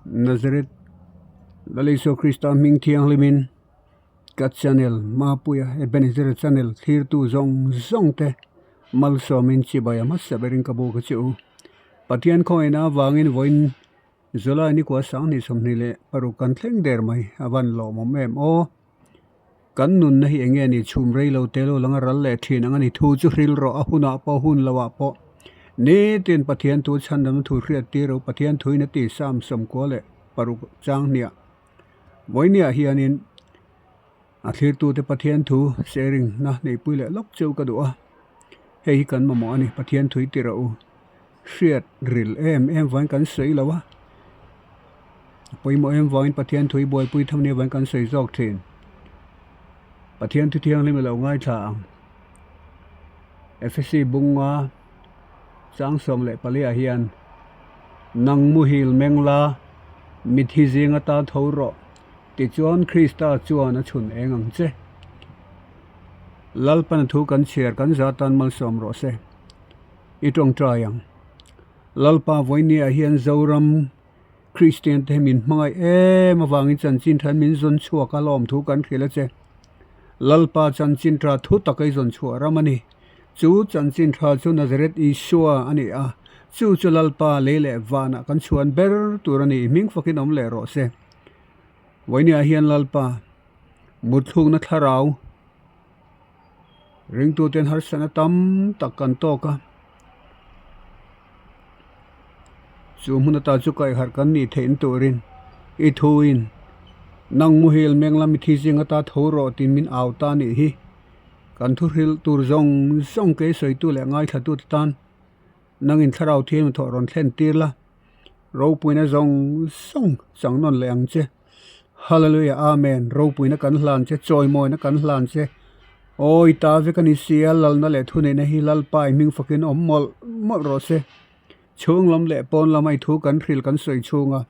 Nazareth Lal Isua Krista hming thianghlimin ka channel Mapuia Ebenezer channel thlirtu zawng zawng te malsawmin chibai a hmasa berin ka buk a che u. Pathian khawngaihna avangin vawiin July ni kua 20 26 kan thleng der mai a van lawmawm em aw. Kan nunna hi enge ni chhum rei lo te lo langa ral leh thin ang a ni. Thu chu hril rawh a hunah pawh hun lohah pawh nitin Pathian thu chhandamna thu hriat tir ro Pathian thuin a ti Psalm 96 chang hniah vawinia hianin a thlirtute Pathian thu sharing na neihpui leh lawk cheu ka duh a hei hi kan mamawh a ni Pathian thui ti rawh u hriat ril em em vangin kan sawi lo a. Pawimawh em vangin Pathian thui buaipui tham nia vangin kan sawi zawk thin. Pathian thu thianghlim a lo ngaithla ang. Efesi bunga chang 14 ah hian Nang muhil meng la, mithi zing ata tho rawh, tichuan Krista chuan a chhun eng ang che. Lalpana thu kan chhiar kan za tan malsawm rawh se. I tawngtai ang. Lalpa vawinia hian Zoram Kristian te min hmangaih em avangin chanchin tha min zawn chhuak a lawm thu kan hrilh a che. Lalpa chanchin tha thu tak ei zawn chhuah ram a ni. Chu chanchin tha chu Nazareth Isua a ni a, chu chu Lalpa lei leh vanah kan chhuan ber tur a ni. Hming fakin awm leh rawh se. Vawinia hian Lalpa mutthlukna thlarau Ringtuten harsatna tam tak kan tawk a, chu hmun ata chu kaihharh kan nih theih turin i thuin nang muhil meng lam i thi zing ata tho rawh tiin min au ta a nih hi. Kan thuhrilh tur zawng zawng kei sawitu leh ngaithlatute tan nangin thlarau thiam thawh rawn thlen tir la, ropuina zawng zawng chang nawn leh ang che. Hallelujah Amen ropuina kan hlan che chawimawina kan hlan che awi ta vek a ni sia lalna leh thuneihna hi Lalpa i hming fakin awm mawlh mawlh rawh se chhung lam leh pawn lama i thu kan hril kan sawi chhunga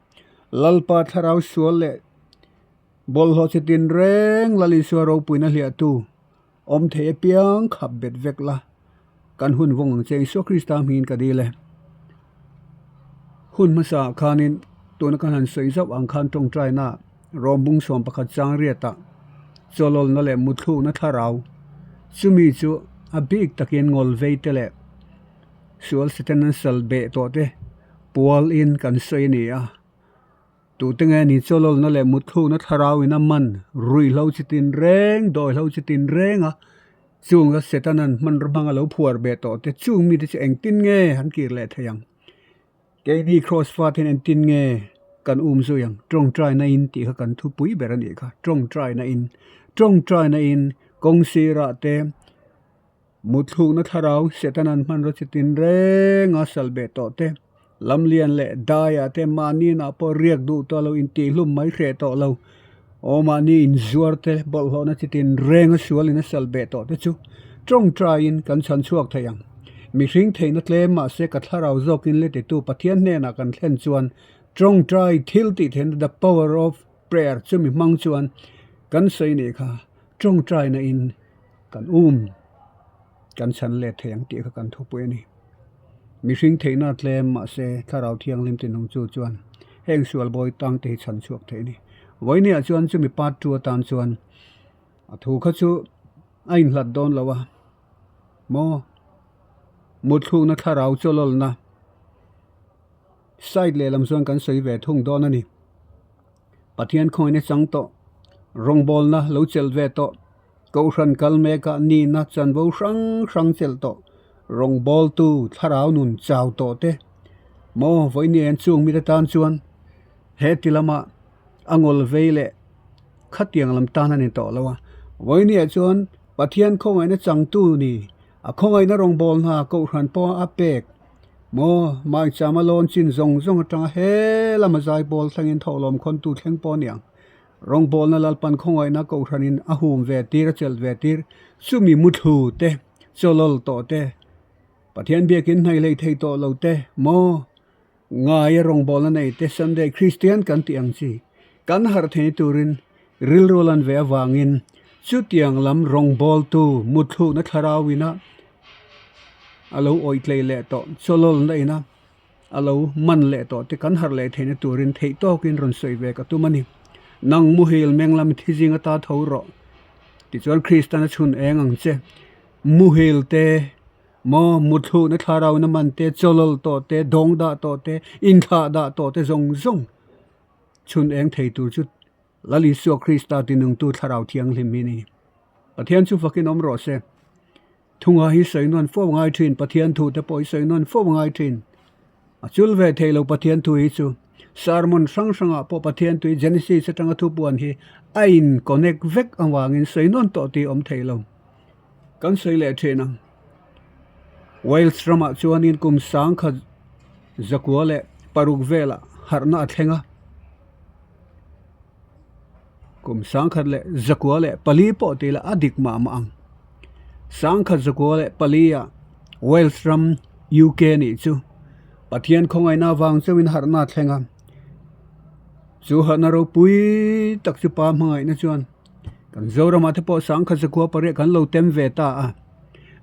Lalpa thlarau sual leh bawlhhlawh chi tin reng Lal Isua ropuina hliahtu awm thei apiang khap bet vek la kan hun vawng ang che Isua Krista hmingin ka dil e. Hun hmasa ah khanin tuna kan han sawi zauh ang khan tawngtaina rawmbung 11 chang riatah chawlawlna leh muthlukna thlarau chumi chu a bik takin ngawl vei te leh sual siten an sal beh tawh te pual in kan sawi a ni a. Tute nge ni chawlawlna leh mutthlukna thlarau in a man ruihhlo chi tin reng, dawihlo chi tin reng a, chung a Setanan hmanraw hmang a lo phuar ve tawh te chung mite chu engtin nge an kir leh thei ang? Keini Kraws fate hian engtin nge kan um zui ang? Tawngtaina in tih kha kan thupui ber a nih kha, tawngtaina in, tawngtaina in kawng sirah te Muthlukna thlarau Setanan hmanraw chi tin reng a sal beh tawh te, lamlian leh daiah te mahni inah pawh riak duh tawh lo, intihhlum mai hreh tawh lo, aw mahni inzuar te bawlhhlawhna chi tin reng a sualin a sal beh tawh te chu tawngtaiin kan chhan chhuak thei ang. Mihring theihna tlem mahse ka thlarau zawkin le titu Pathian hnenah kan thlen chuan tawngtai thil tih theihna the power of prayer chumi hmang chuan kan sawi nih kha tawngtaina in Kan um kan chhan let thei ang tih kha kan thupui a ni. Mihring theihna tlem mahse thlarau thianghlim tinung chu chuan heng sual bawi tang te hi chhan chhuak thei a ni. Vawinia chuan chumi part two atan chuan a thu kha chu a inhlat dawn lo a maw mutthlukna thlarau chawlawlna side lehlam chuan kan sawi ve thung dawn a ni. Pathian khawngin a chang tawh rawngbawlna lo chelh ve tawh. Kohhran kal mekah nihna chanvo hrang hrang chelh tawh, rawngbawltu thlarau nun chau tawh te maw vawiin an chung mite tan chuan he ti lama a ngawl vei leh khatiang lam tan a ni tawh lo a. Vawiin chuan Pathian khawngaihna changtu ni a khawngaihna rawngbawlna Kohhran pawh a pek maw maichama lawn chin zawng zawng atanga he lama zaipawl thlengin thawhlawm khawntu thleng pawh a ni ang. Rawngbawlna Lalpan khawngaihna Kohhranin a hum ve tir, a chelh ve tir, chumi muthlu te, chawlawl tawh te, Pathian biakin hnaih hlei thei tawh lo te, maw ngaia rawngbawlna nei te Sunday Kristian kan tih ang chi kan harh thei turin rilru lan ve avangin chutiang lam rawngbawltu muthlukna thlarau ina a lo awih tlei leh tawh chawlawlna ina. A lo man leh tawh te kan harh leh theihna turin theih tawkin rawn sawi ve ka tum a ni. Nang muhil meng lam thi zing ata tho rawh. Tichuan Kristan a chhun eng ang che. Muhil te, maw muthlukna thlarauna man te, chawlawl tawh te, dawng dah tawh te, inthlah dah tawh te zawng zawng chhun eng thei tur chu Lal Isua Krista tinungtu Thlarau Thianghlim hi ni. Pathian chu fakin awm rawh se. Thunga hi sawi nawn fo ngai thin, Pathian thu te pawh hi sawi nawn fo ngai thin. A chul ve thei lo Pathian thu hi chu. Sermon hrang hrangah pawh Pathian tui Genesis atanga thu puan hi a in connect vek avangin sawi nawn tawh tih awm thei lo. Kan sawi leh thin ang. Wales ramah chuanin kum sangkhat zakua leh paruk velah harhna a thleng a. Kum 1024 pawh tih lah a dik mah mah ang. 1024 ah Wales ram UK nih chu Pathian khawngaihna avang chauhin harhna a thleng a. Chu harhna ropui tak chu pa hmangaihna chuan kan Zoramah te pawh 1028 kan lo tem ve ta a.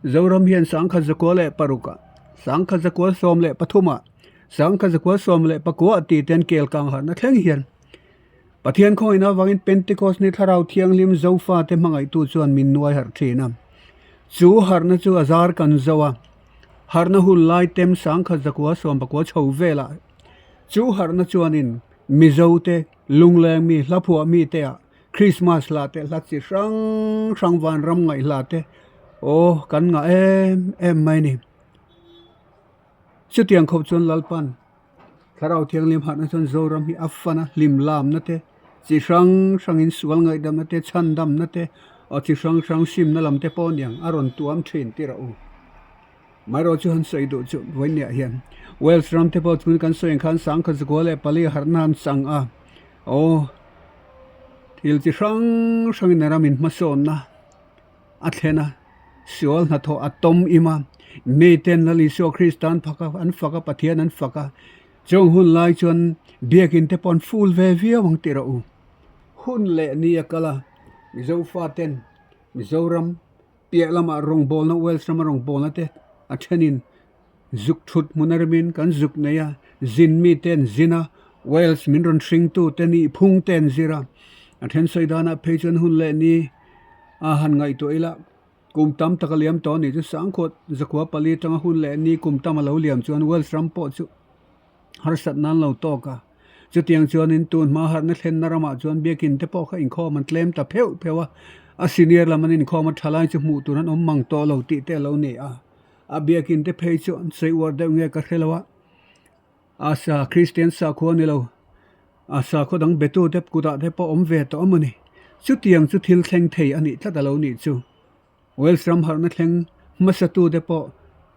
Zoram hian 1026 ah, 1013 ah, 1014 tih ten kel kang harhna thleng hian Pathian khawngaihna avangin Pentecost ni Thlarau Thianghlim Zofate hmangaihtu chuan min nuai harh thin a. Chu harhna chu a zar kan zo a, harhna hun lai tem 1019 chho velah chu harhna chuanin Mizote, lungleng mi, hlaphuah mite ah Krismas hla te, hla chi hrang hrang vanram ngaih hla te aw kan ngah em em mai ni. Chutiang khawp chuan Lalpan Thlarau Thianghlim harhna chuan Zoram hi a fan a, hlim lamna te, chi hrang hrangin sual ngaihdamna te, chhandamna te, aw chi hrang hrang simna lam te pawh aniang a rawn tuam thin tir a u. Marawh chu han sawi duh chu vawinia hian Wales ram te pawh chhun kan sawi ang khan 1024 harhna an chang a, aw thil chi hrang hrangin a ramin hmasawnna a thlen a, sual hnathawh a tawm im a, miten Lal Isua Krista an phak a, an fak a, Pathian an fak a, chung hun lai chuan biakin te pawh an ful ve viau ang tih rawh u. Hun leh ni a kal a, Mizo faten Mizoram piah lamah rawngbawlna Wales rama rawngbawlna te a thenin Zuk thut hmun a remin kan zuk nei a, zin mite an zin a, Wales min rawn hringtu te nih phung te an zir a. A then sawi danah phei chuan hun leh ni a han ngaihtuah ila, kum tam tak a liam tawh a nih chu sangkhuat zakua pali atanga hun leh ni kum tam a lo liam chuan Wales ram pawh chu harsat nan lo tawk a. Chutiang chuanin tun hma harhna thlenna ramah chuan biakin te pawh kha inkhawm an tlem ta pheuh pheuh a, a senior lam an inkhawm a tha lai chu hmuh tur an awm mang tawh lo tih te a lo ni a. A biakin te phei chu an sawi uar deuh nge ka hre lo a, a sa Kristian sakhua ni lo, a sakhua dang betu te kutah te pawh awm ve tawh a mawni. Chutiang chu thil thleng thei a nih tlat a lo nih chu. Wales ram harhna thleng hmasatu te pawh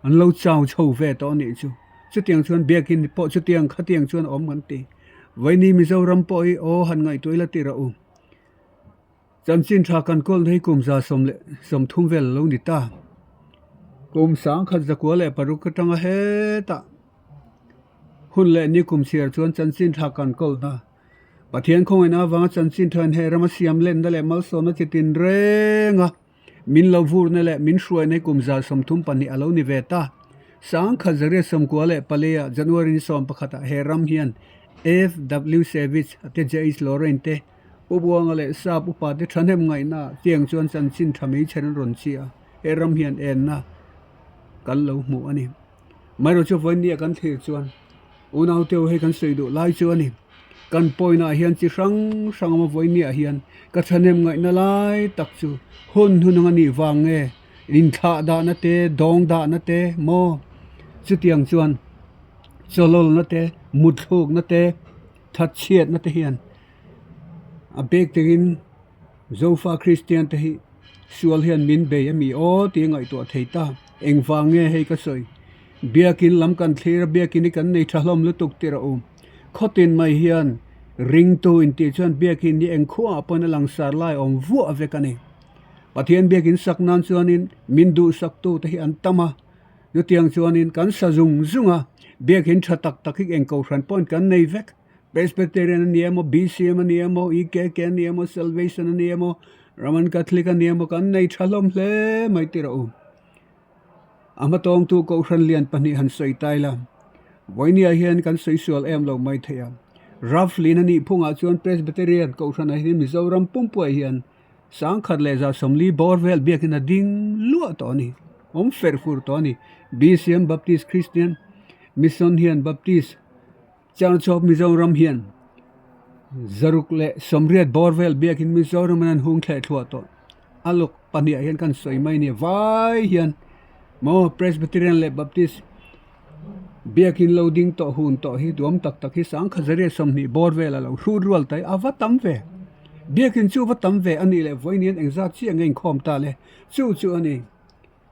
an lo chau chho ve tawh a nih chu. Chutiang chuan biakin pawh chutiang khatiang chuan a awm kan ti. Vaini Mizoram pawh hi aw han ngaihtuah ila tih rawh u. Chanchin tha kan kawlna hi kum 130 vel a lo ni ta. Kum 1016 atanga hetah hun leh ni kum chhiar chuan chanchin tha kan kawlna Pathian khawngaihna avanga chanchin tha in he rama siam lenna leh malsawmna chi tin renga min lo vurna leh min hruaina hi kum 32 a lo ni ve ta. 1994 ah January ni 11 ah he ram hian FW Savage te JH Lorraine te Pu Buanga leh Sap upa te thahnem ngaihna ah tiang chuan chanchin tha mai chhen an rawn chi a, he ram hian enna kan lo hmuh a ni. Amaherawhchu chu vawinia kan thlir chuan unau teu hei kan sawi duh lai chu a ni. Kan pawina ah hian chi hrang hrang awm a vawinia hian ka thahnem ngaihna lai tak chu hun hun ang a nih vang nge inthlah dahna te, dawng dahna te maw chutiang chuan chawlawlna te, mutthlukna te, thatchhiatna te hian A bek takin Zofa Kristian te hi sual hian min bei a mi aw tih a ngaihtuah thei ta. Engvang nge hei ka sawi? Biakin lam kan thlir a, biakin hi kan nei tha hlawm lutuk tir a awm. Khawtin mai hian ringtu intih chuan biakin hi eng khuaah pawhin a langsar lai awm vuah vek a ni. Pathian biakin sak nan chuanin min duhsaktu te hi an tam a, chutiang chuanin kan sa zung zung a, biakin tha tak tak hi eng kohhran pawhin kan nei vek. Presbyterian a ni emaw, BCM a ni emaw, EKK a ni emaw, Salvation a ni emaw, Roman Catholic a ni emaw kan nei tha hlawm hle mai tir a u. A hmatawngtu Kohhran lian pahnih han sawi tai la. Vawinia hian kan sawi sual em lo mai thei a. Roughly na nih phungah chuan Presbyterian Kohhranah hian Mizoram pumpuiah hian 1040 bawr vel biakin a ding luah tawh a ni. Awm ferh fur tawh a ni. BCM Baptist Christian Mission hian Baptist Church of Mizoram hian 180 bawr vel biakin Mizoramin an hung thleh thluah tawh. A luk pahniah hian kan sawi mai a ni. Vai hian maw Presbyterian leh Baptist Biakin lo ding tawh hun tawh hi duam tak tak hi 1120 bawr vel a lo hrut rual ta hi a va tam ve. Biakin chu va tam ve a nih leh vawiin hian engzat chiah nge inkhawm ta le? Chu chu a ni.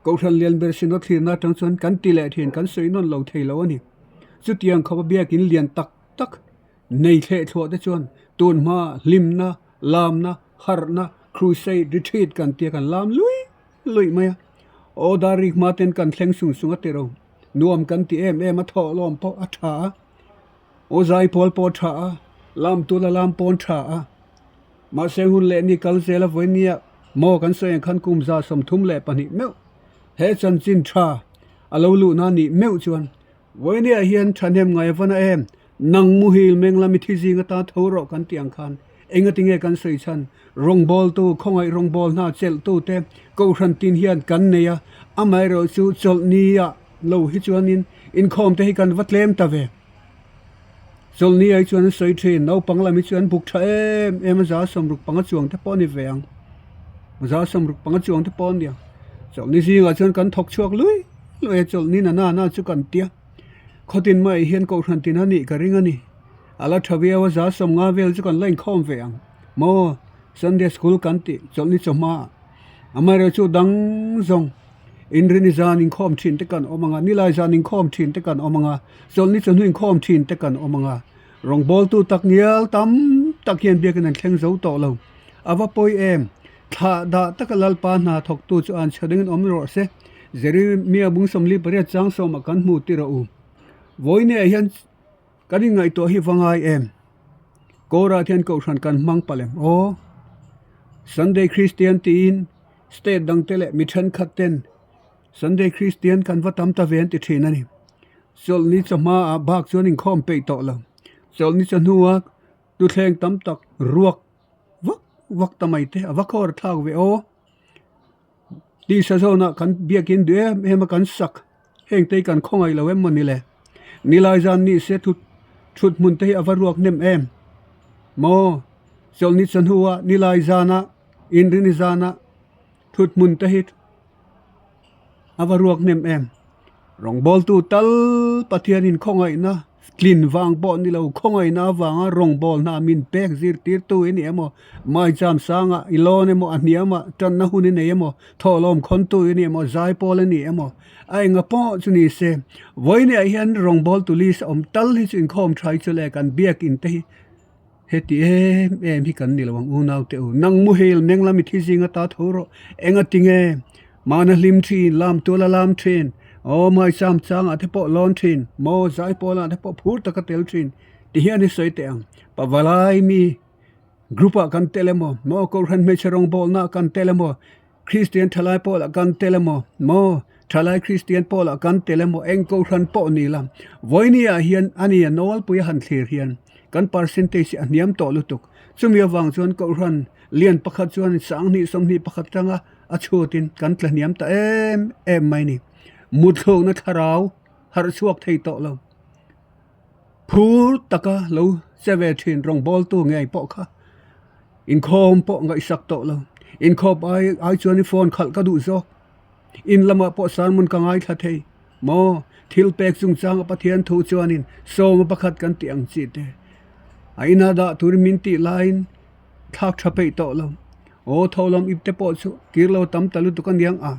Kohhran lian ber Synod thlirna atang chuan kan ti leh thin kan sawi nawn lo thei lo a ni. Chutiang khawpa biakin lian tak tak nei thleh thluah te chuan tun hma hlimna, lamna, harhna, crusade, retreat kan tia kan lam lui luih mai a. Aw dar rik hma ten kan thleng sung sung a ti ro. Nuam kan ti em em a, thawhlawm pawh a tha a. Aw zaipawl pawh a tha a, lam tul a lam pawn tha a. Mahse hun leh ni kal zel a vawi nia maw kan sawi ang khan kum 32 meuh he chanchin tha a lo luhna nih meuh chuan Vawinia hian thahnem ngai a va na em? Nang muhil meng lami thi zing atan tho rawh kan tih ang khan engati nge kan sawi chhan? Rawngbawltu, khawngaih rawngbâwl hna chelhtute Kohhran tin hian kan nei a, amaherawhchu chawlhnia lo hi chuanin inkhawmte hi kan va tlem ta ve. Chawlhnia hi chuan an sawi thin, naupang lam hi chu an buk tha em em a, 65 chuangte pawh a ni ve ang, 65 chuangte pawh a ni ang. Chawlhni zingah chuan kan thawk chhuak lui. Hnuaia chawlhni na na na chu kan tia. Khawtin mai hian Kohhran tin a nih ka ring a ni. A la tha viau a, 50 vel chu kan la inkhawm ve ang. Maw? Sunday School kan tih chawlhni chawhma ah. Amaherawh chu dang zawng Inrini zan inkhawm thin te kan awm ang a, Nilai zan inkhawm thin te kan awm ang a, chawlhni chawhnu inkhawm thin te kan awm ang a. Rawngbawltu tak ngial tam tak hian biakin an thleng zo tawh lo. A va pawi em? Thlah dah taka Lalpa hna thawktu chu an chhe dingin awm rawh se. Jeremia bung 48 chang sawmah kan hmu ti rawh u. Vawineah hian kan inngaihtuah hi va ngai em? Kawrah hian Kohhran kan hmang palh em? Aw, Sunday Christian tiin state dangte leh mi thenkhat ten Sunday Christian kan va tam ta ve an ti thin a ni. Chawlhni chawhmaah bak chuan inkhawm peih tawh lo. Chawlhni chawhnua tuthleng tam tak ruak vak vak ta mai te a va khawr thlak ve aw tisa zawnah kan biakin duh em em a kan sak heng te hi kan khawngaih lo em mawni le nilai zan ni se thut thut hmun te hi a va ruak hnem em maw chawlhni chawhnu ah nilai zana inrini zana thut hmun te hi A va ruak hnem em? Rawngbawltu tal Pathianin khawngaihna tlin vang pawh ni lo, khawngaihna avanga rawngbawlna min pek zirtirtu i ni emaw, maicham sanga i lawn emaw, a hniama tanna hun i nei emaw, thawhlawm khawntu i ni emaw, zaipawl i ni emaw, a enga pawh chu ni se, vawiinah hian rawngbawltu list a awm tal hi chu inkhawm tha hi chu le kan biakin te hi Heti em em hi kan ni lo ang unau te u. Nang muhil meng lam i thi zing ata tho rawh. Enga tinge? Mahna hlim thin, lam tual a lam thin, aw maicham changah te pawh lawn thin, maw zai pawlah te pawh phur taka tel thin ti hian i sawi teh ang. Pavalai mi group ah kan tel emaw, maw Kohhran hmeichhe rawngbawlna ah kan tel emaw, Kristian thalai pawlah kan tel emaw, maw thalai Kristian pawlah kan tel emaw, eng Kohhran pawh ni la, vawinia hian a ni a nawlpui a han thlir hian kan percentage hi a hniam tawh lutuk. Chumi avang chuan Kohhran lian pakhat chuan 2021 tanga a chhutin kan tla hniam ta em em mai ni. Mutthlukna thlarau harh chhuak thei tawh lo. Phur taka lo che ve thin rawngbawltu ngei pawh kha inkhawm pawh ngaihsak tawh lo. Inkhawp ai ai chuan i phone khalh ka duh zawk. In lamah pawh sermon ka ngaithla thei maw? Thil pek chungchanga Pathian thu chuanin sawma pakhat kan tih ang chi te. A ina dah turin min tih laiin thlak tha peih tawh lo. Aw tho lam ip te pawh chu kir lo tam ta lutuk aniang a.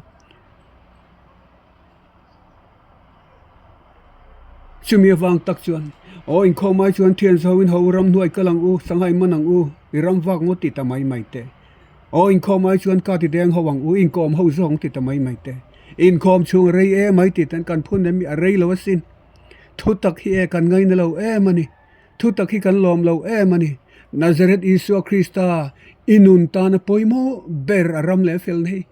Chumi avang tak chuan, Aw inkhawm ai chuan thian zoin ho ramhnuai kal ang u, sanghai man ang u, i ram vak ngawt ti ta mai mai te. Aw inkhawm ai chuan ka ti deng ho ang u, inkawm ho zawk ang ti ta mai mai te. Inkhawm chhung a rei em mai tih ten kan phun em i a rei lo asin. Thu tak hi e kan ngaina lo em a ni. Thu tak hi kan lawm lo em a ni. Nazareth Isua Krista i nun tana pawimawh ber a ram leh felna hi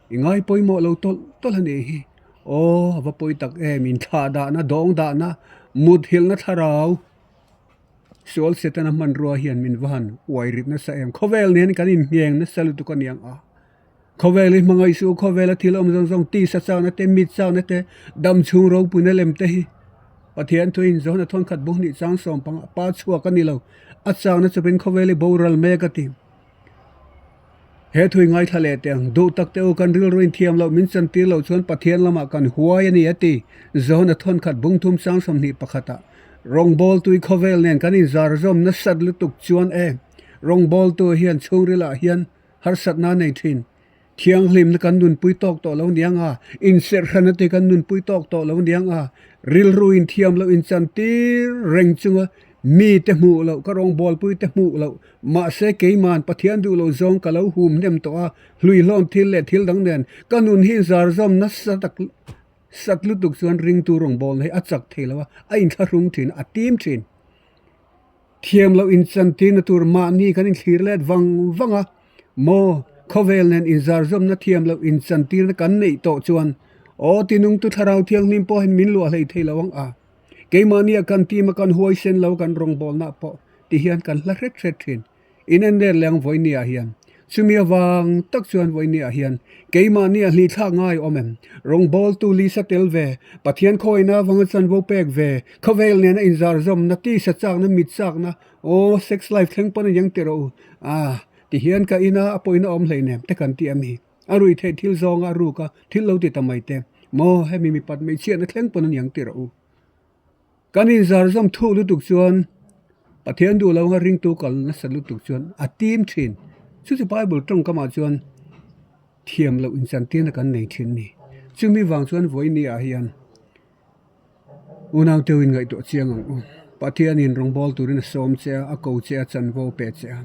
I ngai pawimawh lo tawlh tawlh a nih hi. Aw, a va pawi tak em, inthlah dahna, dawng dahna. Muthilhna thlarau sual Setana hmanrua hian min va han uai rit nasa em. Khawvel nen kan inngheng nasa lutuk a niang a. Khawvel hi hmangaih suh, khawvela thil awm zawng zawng tisa chakna te, mit chakna te, dam chhung ropuina lem te hi Pathian thuin Johana thawnkhat bu hnih chang sawm panga pa chhuak a ni lo. A chakna chawpin khawvel hi boral mek a ti. He thui ngaithla leh teh ang, duh tak teh u, kan rilru inthiam loh min chantir loh chuan Pathian lamah kan huai a ni a ti. Johana thawnkhat bungthum chang 21 ah rawngbawltui khawvel nen kan inzar zawm nasat lutuk chuan e, rawngbawltu hian chhungrilah hian harsatna a nei thin. Thianghlimna kan nunpui tawk tawh lo niang a, inserhhrana te kan nunpui tawk tawh lo niang a, rilru inthiam loh inchantir reng chunga mi te hmuh loh, ka rawngbawlpui te hmuh loh, mahse keiman Pathian duh loh zawng ka lo hum hnem tawh a, hluihlawn thil leh thil dang nen ka nun hi inzar zawm nasa tak sat lutuk chuan ringtu rawngbawlna hi a chak thei lo a, a inthlahrung thin, a tim thin. Thiam loh inchantirna tur mahni kan inthlir let vang vang a, maw khawvel nen inzarzawmna thiam loh inchantirna kan neih tawh chuan aw tinungtu thlarau thianghlim pawh hian min luah hlei thei lo ang a, keimahnia kan team a kan huaisen lo kan rawngbawlna pawh ti hian kan hla hret hret thin. In en let leh ang vawinia hian. Chumi avang tak chuan vawinia hian keimahnia hlithlak ngai awm em? Rawngbawltu Lisa tel ve, Pathian khawina avanga chanvo pek ve, khawvel nena inzarzawmna, tisa chakna, mit chakna, aw sex life thleng pawn a yang ti rawh u. Ah, ti hian ka ina a pawina awm hleinem te kan ti a mi. A rui theih thil zawnga a ruka thil lo ti ta mai te. Maw, hemi mipat hmeichhiatna thleng pawn a niang ti rawh u. Kan inzarzawm thuk lutuk chuan Pathian duh lo anga ringtu kal nasa lutuk chuan a tim thin. Chu chu Bible tawngkamah chuan thiam loh inchantirna kan nei thin a ni. Chumi vang chuan vawinia hian unau teuhin ngaihtuah chiang ang u. Pathianin rawngbâwl turin a sawm che a, a ko che a, chanvo a pe che a.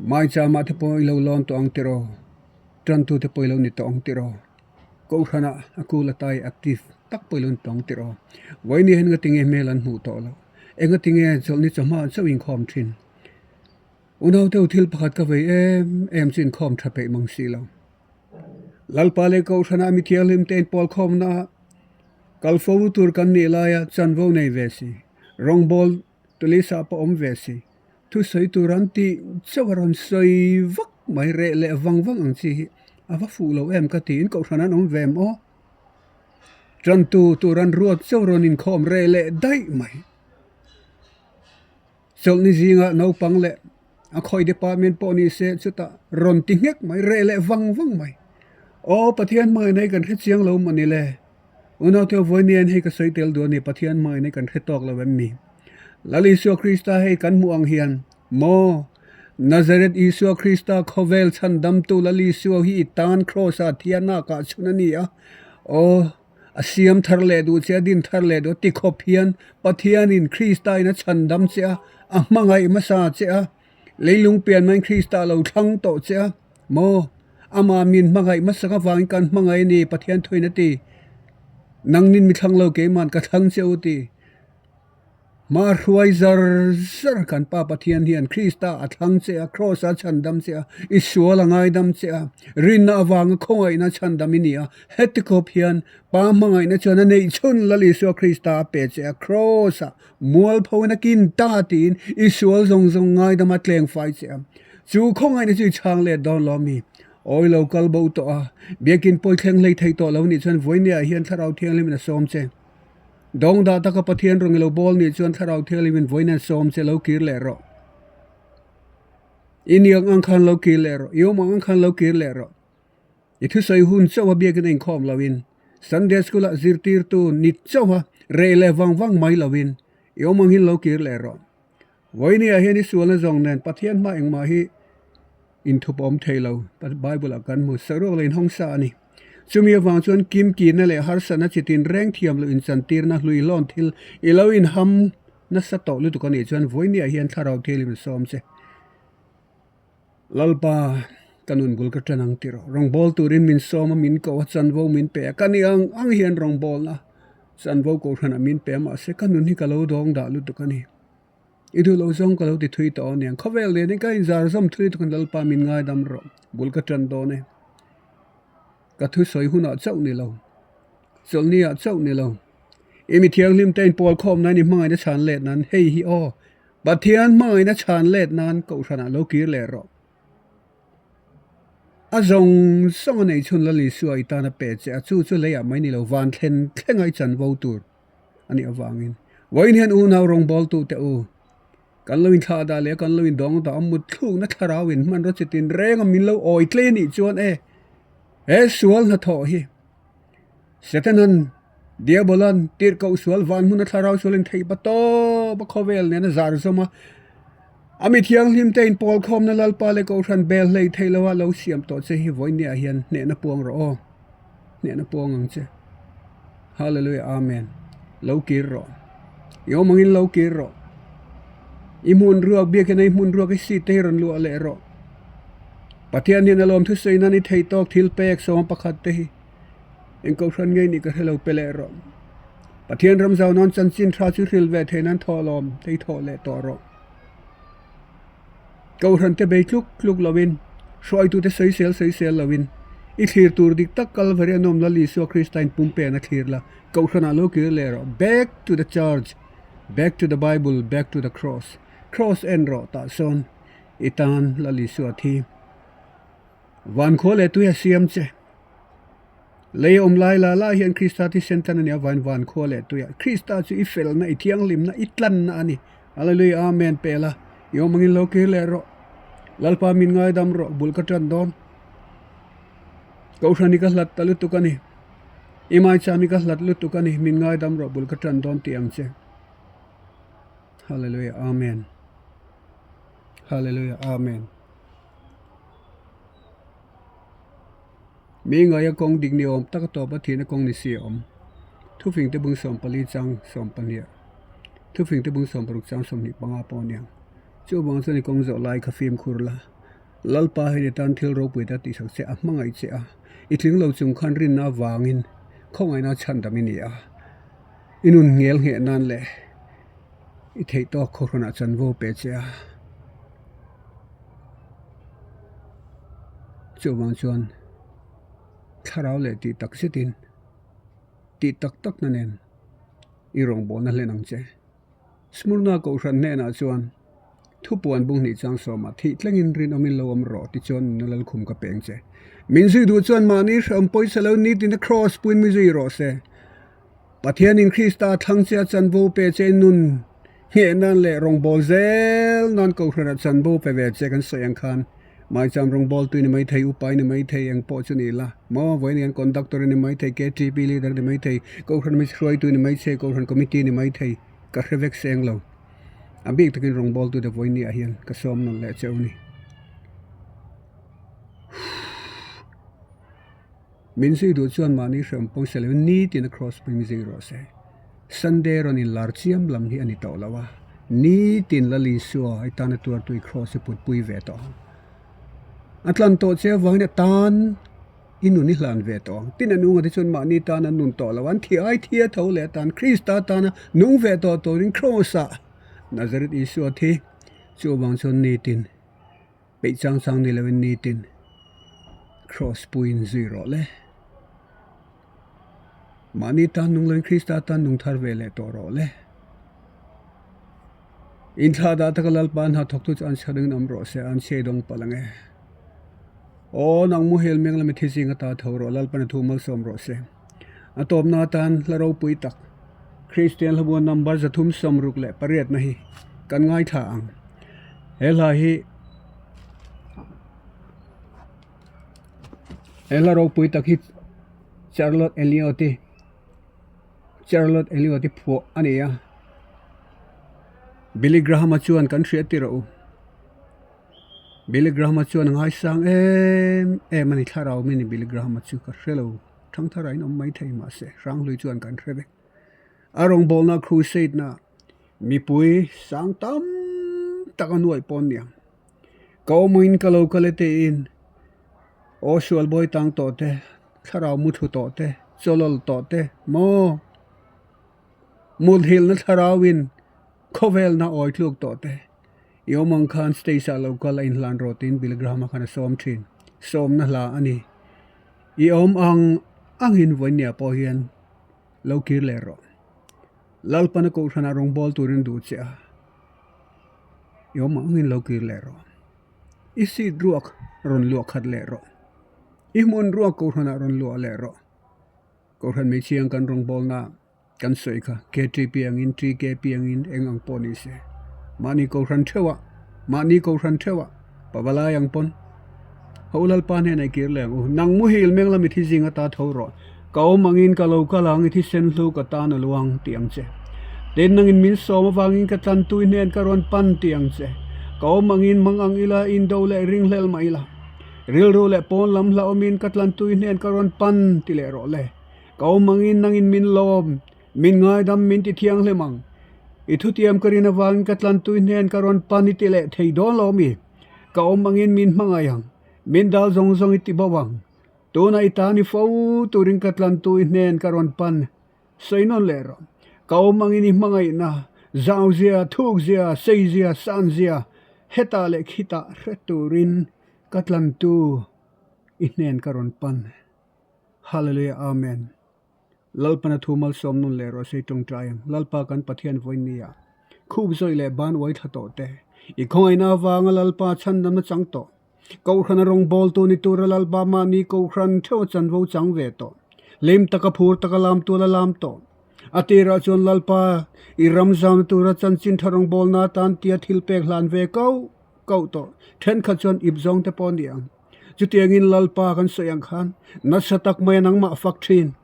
Maichama te pawh i lo lawn tawh ang tiraw? Tantute pawh i lo ni tawh ang tiraw? Kohhranah a kul a tai active tak pawh i lo ni tawng tirh aw. Vawiin hian engatinge hmel an hmuh tawh loh? Engatinge chawlhni chawhma an chauh inkhawm thin? Unau deuh thil pakhat ka vei em em chu inkhawm tha peih mang si lo. Lalpa leh Kohhranah mi thianghlim te inpawl khawmna ah kal fo tur kan nih laia chanvo nei ve si, rawngbawl tulisa pawh awm ve si, Thusawi tur an tih chauh a rawn sawi vak mai reh leh vang vang ang chi hi a va fuh lo em ka tiin kohhran an awm ve em aw. Tantu tur an ruat chauh rawn inkhawm reh leh daih mai. Chawlhni zingah naupang leh a khawi department pawh ni se chutah rawn ti nghek mai reh leh vang vang mai. Aw Pathian hmangaihna hi kan hre chiang lo maw ni le. Unaute vawiin hei ka sawi tel duh a ni, Pathian hmangaihna hi kan hre tawk lo em ni? Lal Isua Krista hei kan hmuh ang hian, maw? Nazareth Isua Krista khawvel chhandamtu Lal Isua hi i tan Kraws-ah thianna kah chhun a ni a, aw, a siam thar leh duh che a, din thar leh duh a, tikhawp hian Pathianin Krista-in a chhandam che a, a hmangaih hmasa che a, leilung pian maiin Krista a lo thlang tawh che a, maw? Amah min hmangaih hmasak avangin kan hmangaih a ni, Pathian thuin a ti. Nangnin mi thlang lo keima'n ka thlang che u ti. Hma hruai zar zar kan Pa Pathian hian Krista a thlang che a, Kraws a chhandam che a, i sual a ngaidam che a, rinna avanga khawngaihna chhandam i ni a, heti khawp hian Pa hmangaihna chuan a neih chhun Lal Isua Krista a pe che a, Kraws ah mualpho in a kin ta tiin i sual zawng zawng ngaidam a tleng fai che a, chu khawngaihna chu i chhang let dawn lo mi? Awi lo kal bo tawh a, biakin pawi thleng hlei thei tawh lo nih chuan vawinia hian Thlarau Thianghlimin a sawm che. Dawng dah taka Pathian rawn i lo bawl nih chuan Thlarau Thianghlimin vawiin an sawm che lo kir leh rawh. I niang ang khan lo kir leh rawh. I awm ang ang khan lo kir leh rawh. I thusawi hun chauha biakin a inkhawm loin, Sunday School ah zirtirtu ni chauha reh leh vang vang mai loin i awm angin lo kir leh rawh. Vawinia hian i sualna zawng nen Pathian hma engmah hi inthup a awm thei lo, Bible ah kan hmu. Saruak leh inhawng sa a ni. Chumi avang chuan kimkina leh harsatna chi tin reng thiam loh inchantirna hluihlawn thil i lo inham nasa tawh lutuk a nih chuan vawinia hian thlarau thianghlim a sawm che. Lalpa, ka nun bul ka ṭan ang tih rawh. Rawngbâwl turin min sawm a, min ko a, chanvo min pe a. Ka ni ang ang hian rawngbâwlna chanvo kohhranah min pe a, mahse ka nun hi ka lo dawng dah lutuk a ni. I duh loh zawng ka lo ti thui tawh a niang. Khawvel nen hi ka inzar zawm thui lutuk a ni. Lalpa, min ngaidam rawh. Bul ka ṭan dawn e. Ka thusawi hunah chauh ni lo. Chawlhniah chauh ni lo. I mi thianghlim te inpawl khawm nan i hmangaihna chhan let nan hei hi aw Pathian hmangaihna chhan let nan kohhranah lo kir leh rawh. A zawng zawng a nei chhun Lal Isua i tan a pe che a, chu chu leiah mai ni lo van thlen thlenga i chanvo tur a nih avangin vawiin hian unau rawngbawltu te u kan lo inthlah dah leh a kan lo indawng dah a mutthlukna thlarau in hmanraw chi tin reng a min lo awi tlei a nih chuan e he sual hnathawh hi Setanan, Diabolan, tirhkoh sual van hmuna thlarau sual in theih pa tawp a khawvel nen a zar zawm a, a mi thianghlim te in pawl khawmna Lalpa leh Kohhran bel hlei theih lo a lo siam tawh che hi vawinia hian hnehna puang rawh aw, hnehna puang ang che. Hallelujah Amen. Lo kir rawh. I awm angin lo kir rawh. I hmun ruak biakin a i hmun ruak i seat te hi rawn luah leh rawh. Pathian hian a lawm thusawi nan i thei tawk thil pek sawma pakhat te hi. Eng kohhran ngei nih ka hre lo pe leh rawh. Pathian ram zau nan chanchin tha chu hril ve thei nan thaw lawm thei thaw leh tawh rawh. Kohhran te bei tluk tluk loin, hruaitute sawisel sawisel loin, i thlir tur dik tak Kalvari a nawm Lal Isua Krista in pumpen a thlir la, kohhranah lo kir leh rawh. Back to the church, back to the Bible, back to the cross. Cross en rawh tah sawn i tan Lal Isua thi. Van khua leh tui a siam che. Lei awm lai la lai hian Krista thisen tlan a ni a, van van khua leh tuiah Krista chu i felna, i thianghlimna, i tlanna a ni. Hallelujah Amen Pela, i awm angin lo kir leh rawh. Lalpa min ngaidam rawh, bul ka tan dawn. Kohhran hi ka hlat ta lutuk a ni. I maicham hi ka hlat lutuk a ni, min ngaidam rawh, bul ka tan dawn tih ang che. Hallelujah Amen. Hallelujah Amen. Mi ngaia kawng dik ni awm tak a tawp a thihna kawng ni si a awm. Thufing te bung 14 chang 12 Thufing te bung 16 chang 25 pawh a niang. Chuvang chuan i kawng zawh lai kha fimkhur la. Lalpa hian i tan thil ropui ta tihsak che a hmangaih che a. I tling lo chung khan rinna avangin khawngaihna chhandam i ni a. I nun ngel ngheh nan leh i theih tawk khawhrawnah chanvo pe che a. Chuvang chuan thlarau leh tih tak zetin tih tak tak na nen i rawngbawlna hlen ang che. Smurna Kohhran hnenah chuan thupuan bung hnih chang sawmah thih tlengin rinawmin lo awm rawh tichuan nunna lalkhum ka peng che. Min zui duh chuan mahni hrehawm pawisa lo nitin a kraws puin mi zui rawh se. Pathianin Krista thlang che a chanvo pe che nun ngheh nan leh rawngbâwl zel nan Kohhranah chanvo pe ve che kan sawi ang khan Maicham rawngbâwl tui ni maithei, upa i ni maithei, eng pawh chu ni la maw? Vawiin hian conductor i ni maithei, KTP leader ni maithei, Kohhran mi hruaitu i ni maithei, Kohhran committee ni maithei, ka hre vek seng lo. A bik takin rawngbâwltute vawiin ni ah hian ka sawm nawn leh cheu a ni. Min zui duh chuan mahni hreawm pawisa lo in nitin a cross pawhin zui rawh se. Sunday rawn in lar chiam lam hi a ni tawh lo a, nitin Lal Isua i tana tuartu i cross hi putpui ve tawh ang. A tlan tawh che avangin a tan i nun i hlan ve tawh ang. Tin a nunga te chuan mahni tan an nun tawh lo a, an thi ai thi a tho leh atan Krista tana nung ve tawh turin cross ah Nazareth Isua thi chuvang chuan nitin Peih chang chang ni loin nitin Kraws puiin zui rawh le. Mahni tan nung loin Krista tan nung thar ve leh tawh rawh le. Inthlah dah taka Lalpa hna thawktu chu an chhar dingin awm rawh se, an chhiai dawng palh ang e. Aw nang muhil meng lami thi zing ata tho rawh, Lalpan a thu malsawm rawh se. A tawpna atan hla ropui tak Kristian hlabuan number 368 na hi kan ngaithla ang. He hla hi he hla ropui tak hi Charlotte Elliot-i Charlotte Elliot-i phuah a ni a. Billy Graham-a chuan kan hriat tirh a u. Billy Graham-a chuan a ngaisang em em a ni thlarau mi ni Billy Graham-a chu ka hre lo. Thangthar ah in awm mai thei mahse Hranghlui chuan kan hre vek. A rawngbawlna crusade na mipui sang tam tak a nuaih pawh aniang. Ka awm angin ka lo kal e tiin aw sual bawi tang tawh te, thlarau mu thlu tawh te, chawlawl tawh te maw muthlilhna thlarauin khawvelna awi tluk tawh te i awm ang khan stage ah lo kal a inhlan rawh tiin Billy Graham-a khan a sawm thin. Sawmna hla a ni. I awm ang angin vawinia pawh hian lo kir leh rawh. Lalpana Kohhranah rawngbâwl tûrin duh che a, i awm angin lo kîr leh rawh. I seat ruak rawn luah khat leh rawh. I hmun ruak Kohhranah rawn luah leh rawh. Kohhran hmeichhia ang kan rawngbâwlna kan sawi kha KTP angin, TKP angin eng ang pawh ni se. Mahni Kohhran theuhah, mahni Kohhran theuhah pavalai ang pawn Ho Lalpa hnenah i kir leh ang u. Nang muhil meng lam i thi zing ata tho rawh. Ka awm angin ka lo kal ang, i thisen hlu ka tan a luang tih ang che. Tin, nangin min sawm avangin ka tlantui hnen ka rawn pan tih ang che. Ka awm angin mang ang ila, indo leh ringhlel mah ila. Rilru leh pawn lam hlauhawmin ka tlantui hnen ka rawn pan ti leh rawh le. Ka awm angin nangin min lawm, min ngaidam min ti thianghlim ang. I thutiam ka rin avangin ka tlantui hnen ka rawn pan i ti leh thei dawn lo mi? Ka awm angin min hmangaih ang, min dal zawng zawng i ti bo ang. Tunah i tan i fo turin ka tlantui hnen ka rawn pan. Sawi nawn leh rawh. Ka awm angin i hmangaihna, zauzia, thukzia, seizia, sanzia, hetah leh khitah hre turin ka tlantu i hnen ka rawn pan. Hallelujah Amen. Lalpana thu malsawm nun leh rawh sei tawngtai ang. Lalpa kan Pathian vawiin ni ah khup zawih leh ban uai thla tawh te, i khawngaihna avanga Lalpa chhandamna chang tawh, Kohhrana rawngbawltu ni tura Lalpa mahni Kohhran theuh a chanvo chang ve tawh, hlim taka phur taka lam tual a lam tawh. A tirah chuan Lalpa i ram zauna tura chanchin tha rawngbawlna atan tia thil pek hlan ve kauh kauh tawh, thenkhat chuan ip zawng te pawh a ni ang. Chutiangin Lalpa kan sawi ang khan nasa tak maia nangmah fak thin,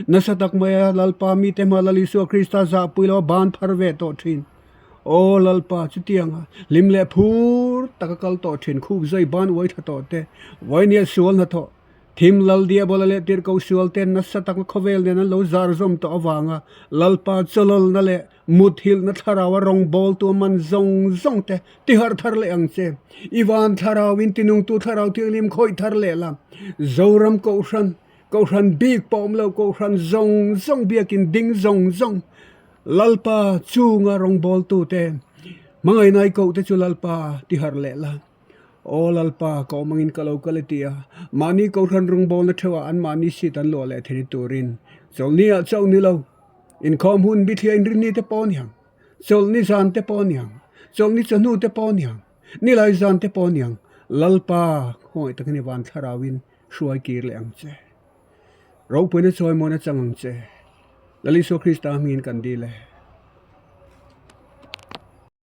nasa tak maia Lalpa mite hma Lal Isua Krista zahpui lo a ban phar ve tawh thin. Aw Lalpa, chutianga hlim leh phur taka kal tawh thin, khuk zai ban uai tha tawh te, vainia sual hnathawh, thim Lal Diabola leh tirhkoh sual ten nasa taka khawvel nen an lo zar zawm tawh avanga Lalpa chawlawlna leh Muthilhna thlaraua rawngbawltu a man zawng zawng te tiharh thar leh ang che. I van thlarauin tinungtu thlarau thianghlim khawih thar leh la. Zoram Kohhran, Kohhran bik pawh awm lo, Kohhran zawng zawng biakin ding zawng zawng Lalpa chunga rawngbawltu te hmangaihna i koh te chu Lalpa tiharh leh la. Aw Lalpa, ka awm angin ka lo kal e ti a, mahni Kohhran rawngbawlna theuhah anmahni seat an luah leh thei turin chawlhni ah chauh ni lo. Inkhawm hun bithliah inrinni te pawh a ni ang, chawlhni zan te pawh a ni ang, chawlhni chawhnu te pawh a ni ang, nilai zan te pawh a ni ang, Lalpa khawngaih takin i van thlarauin hruai kir leh ang che. Ropuina chawimawn a chang ang che. Lal Isua Krista hmingin kan dil e.